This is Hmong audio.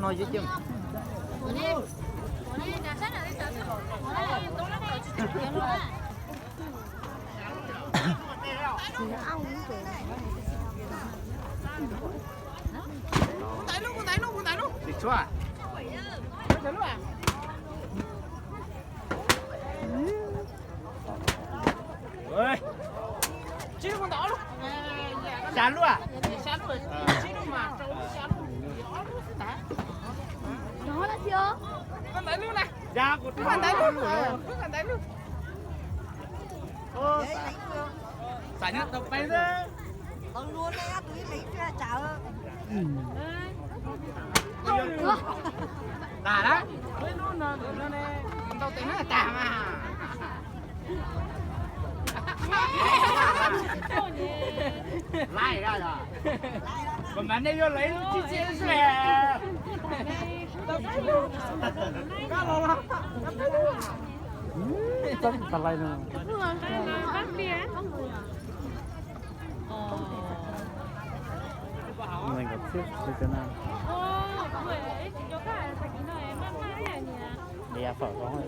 No dễ chịu. Đi xua. Ê. Xya lub à? Ntawd lub na. Ya, kuv twb ntawd lub. Xav nyob tau peb xwb. Tag na, ntau tes na tag mas. Laij, kom mas nej yuav lawv ib lub tsib txhiab xwb. Txob tag laij no. Nees nkaum txhiab xwb na. Dias phom zoo.